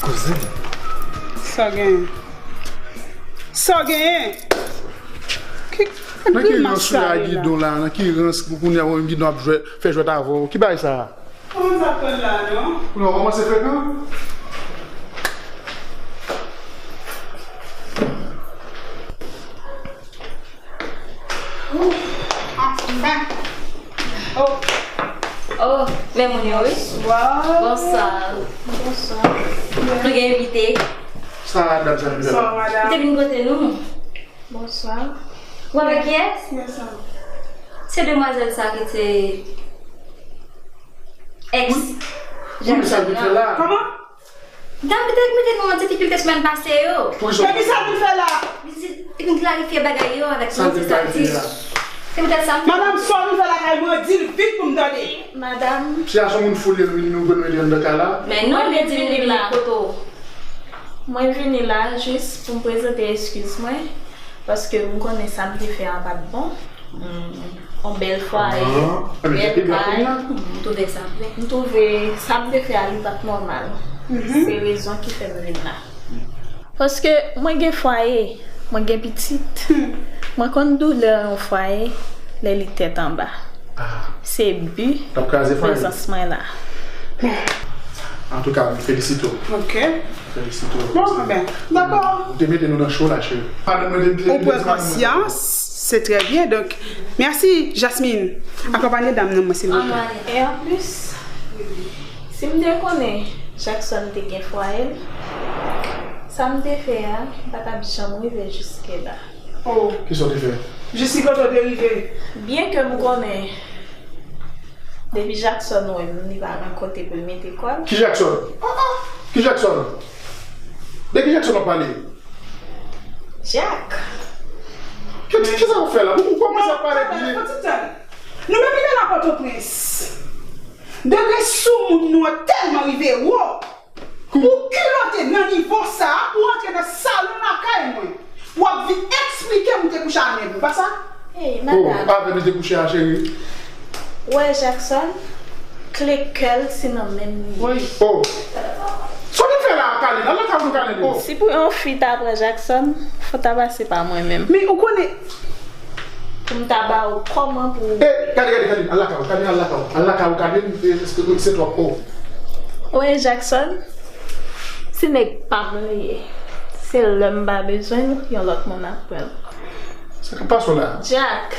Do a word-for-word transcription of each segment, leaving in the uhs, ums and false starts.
Koze. Sa w genyen? Sa w genyen? Ki, nan ki rans ou la, Gidon la? Nan ki rans pou kounye a w menm Gidon ap jwè, fè jwèt avè w? Ki bagay sa a? Kòman sa pran la, non? Kounye a w kòmanse frekan? Oh, men moun yo, wi. Bonswa. Bonswa. Nou gen envite. Sa dam sa vin fè la? Bonswa, madam. Li te vin kote nou. Bonswa. Ou avèk kiyès? Yes, ma'am. Se demwazèl sa ki te ex Jackson nan. Wi, men sa l vin fè la? Kòman? Dam ki te mete nou an difikilte semèn pase yo. Poukisa? Men ki sa l vin fè la? Li di, li vin klarifye bagay yo avèk nou, se sa l di. Se poutèt sa m... Madanm, sa w vin fè lakay mwen, di l vit pou m tande. Madanm. Sitiyasyon moun fou li ye, nou vin, nou vin rete anndan kay la. Men non, li di li vin kote w. Mwen vini la jis pou m prezante eskiz mwen, paske m konnen sa m te fè a pa t bon. Mm, on bèl fwaye, bèl kay. M twouve sa vre. M twouve sa m te fè a, li pa t nòmal. Se rezon ki fè m vin la. Paske mwen gen fwaye, mwen gen pitit. Mwen konn doulè yon fwaye lè li tèt anba. Se bi prezans mwen la. Antouka, m felisite w. Ok. Felisite w. Bon, ben, dakò. Ou te mete nou nan cho la, cheri. Ou pran konsyans, se trè byen. Donk, mèsi, Jasmine. Akonpanye dam nan, mwen, silvouplè. E anplis, si m te konnen Jackson te gen fwaye l, sa m te fè a, m pa t ap janm rive jiske la. Oh. Kisa w te fè? Jis ki kote w te rive? Byen ke m konnen, depi Jackson wè m, li pa gen kote pou l mete kò l. Ki Jackson? Oh, oh. Ki Jackson? De ki Jackson w ap pale? Jack. Ki, ki, kisa w fè la? Ou, ou kòmanse ap pale byen. Non, fò ti tann. Nou menm ki te la Pòtoprens. Degre soumoun nou an tèlman rive wo. Ou kilote nan nivo sa a pou w antre nan salon lakay mwen, pou w ap vin eksplike m ou te kouche a nèg ou, pa sa? Ey, madam. Oh, avè m te kouche a, cheri. Ou wè Jackson, kle kè l se nan men m li ye. Oh. Sa w vin fè la a, Kalin? Al lakay ou, Kalin. Oh. Si pou yon fi ta pran Jackson, fò ta pase pa mwen menm. Men ou konnen, pou m ta ba w kòman pou... Eh, Kalin, Kalin, Kalin, al lakay ou, Kalin, al lakay ou, al lakay ou, Kalin, eh, se, se twòp, oh. Ou wè Jackson, se nèg pa m li ye. Se lè m pa bezwen l, yon lòt moun ap pran l. Sa k ap pase w la? Jack,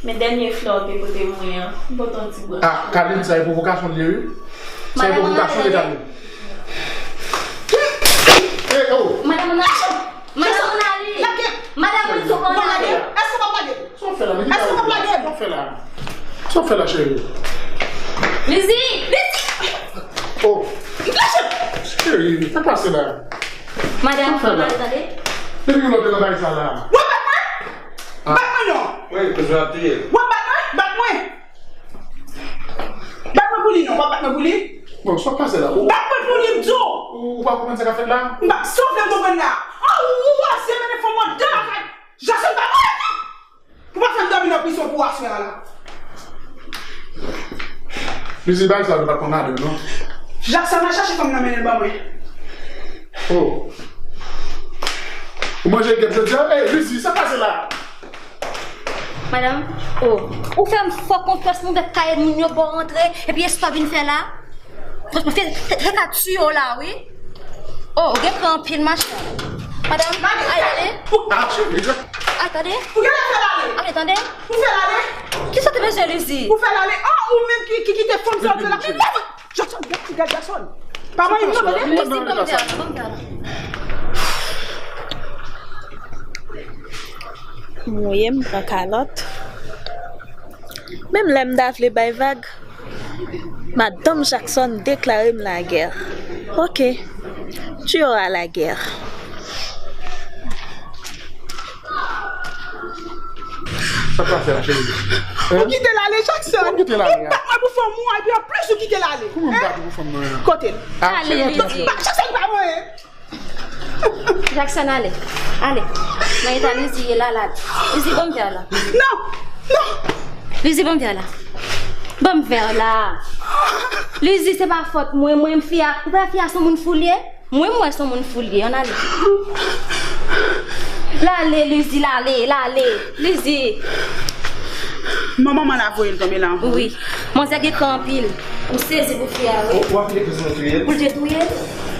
men dènye flè w te pote mwen an, m pote yon ti branch. Ah, Kalin, sa e pwovokasyon l ye, wi. Sa e pwovokasyon l ye, Kalin. Eh, oh. Madanm, Madanm, ann ale! Lage! Madanm, ann ale! Èske w p ap lage m? Sa w fè la? Èske w p ap lage m? Sa w fè la? Sa w fè la, cheri? Lizzy! Lizzy! Oh! Lage m! Cheri, sa k pase la? Madanm, ann ale, tande? Depi kilè w te nan bagay sa la? W ap bat mwen? Ah. Bat mwen non! Wi, kouzin ap touye l. W ap bat mwen? Bat mwen! Bat mwen pou li non, w ap bat mwen pou li? Bon, sa k pase la? Bat mwen pou li, m di w! Ou, ou pa konprann sa k ap fèt la? M pa, sa w vle m konprann la? An, ou, ou, ou, se mennen fanm ou anndan lakay Jackson, pa mwen non! Pou pa fè m dòmi nan prizon pou aswè a la. Lizzy, bagay sa yo pa t konn ladan l non. Jackson al chache fanm nan mennen l ban mwen. Oh. Ou manje gèp jodi a? Ey, Lizzy, sa k pase la? Madanm, oh, ou fè m fò konfyans, m ouvè kay moun yo ba w rantre, epi e sa w vin fè la? Fè, fè, fè ka tiye w la, wi. Oh, ou gen kran anpil, machann. Madanm, ay, ale. Ah, cheri. Ay, tande. Ou genlè fè l ale. Ale, tande. Ou fè l ale. Kisa w te bezwen, Lizzy? Ou fè l ale. Oh, ou menm ki, ki kite fanm sa antre la. Jackson, gad, gad Jackson. Pa voye m non, tande. Lizzy, ban m vè la, ban m vè la. Mouye m pran kalòt. Menm lè m ta vle bay vag, madanm Jackson deklare m lagè. Ok, tu auras la guerre. Sa k pase la, cheri? Ou kite l ale, Jackson. Ou kite l ale. Ou bat mwen pou fanm ou, epi anplis ou kite l ale. Kouman m bat ou pou fanm mwen an? Kote l? Ah, ale, cheri, Lizzy. Jackson pa mwen. Jackson, ale. Ale. Nan eta Lizzy ye la, la. Lizzy, ban m vè la. Non! Non! Lizzy, ban m vè la. Ban m vè la. Lizi, se pa fòt mwen, mwen fi a, ou pa fi a se yon moun fou li ye? Mwen, mwen se yon moun fou li ye, ann ale. L ale, Lizi, l ale, l ale. Lizi. Non, manman la voye l tonbe la. Wi. Manzè gen kan anpil. M sezi pou fi a, wi. Ou ap kite prizon touye l? Pou l te touye l?